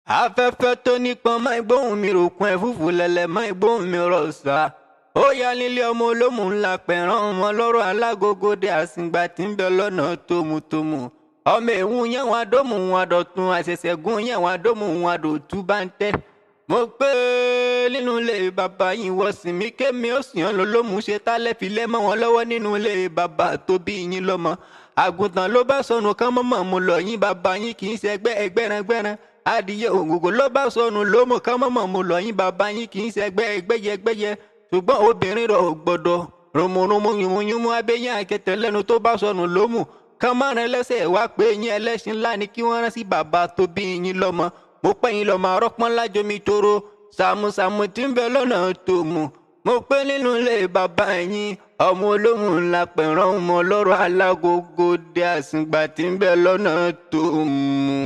Afẹ́fẹ́ tó nípọn máa gbóhùn mi ròkun, ẹ̀fúùfù lẹ̀lẹ̀ máa gbóhùn mi rọ̀ sá. Ó yá nílé ọmọ olómù ńlá pẹ̀ràn ọmọ lọ́rọ̀ alágogo dé àsìngbà tí ń bẹ lọ́nà tómùtómù. Ọmọ èhún yẹn wọn adómù wọn àdọ̀tún àṣẹ̀ṣẹ̀gún yẹn wọn adómù wọn àdòtú bá ń tẹ́. Mo pé nínú ilé bàbá yín wọ́n sì mí kémi ó sì hàn lólómù ṣe tálẹ̀ filẹ̀ mọ́ wọn lọ́wọ́ nínú ilé bàbá tó bí yín lọ́mọ. Àgùntàn ló bá sọnù kán mọ́mọ́ mo lọ yín bàbá yín kì í ṣe ẹgbẹ́ ẹgbẹ́rangbẹ́ran. Adìyẹ ògògò ló bá sọnù lómù kán mọ́mọ́ mo lọ yín bàbá yín kì í ṣe ẹgbẹ́ ẹgbẹ́yẹgbẹ́yẹ. Ṣùgbọ́n obìnrin rẹ̀ ò gbọ́dọ̀ rùmùrùmù yùmùyùmù abẹ́yẹn àkẹtẹ̀ lẹ́nu tó bá sọnù lómù kán márùn lẹ́sẹ̀ wá pé yín ẹlẹ́ṣin ńlá ni kí wọ́n rán sí bàbá tó bí yín lọ́mọ. Mo pẹ́ yín lọ́mọ arọ́pọ́n lájomi toro sàmùsàmù tí ń bẹ lọ́nà tó mù. Mo pé nínú ilé bàbá yín ọmọ olóhùn ńlá pẹ̀ràn ọmọ ọlọ́rọ̀ alágogo dé àsìngbà tí ń bẹ lọ́nà tó mù.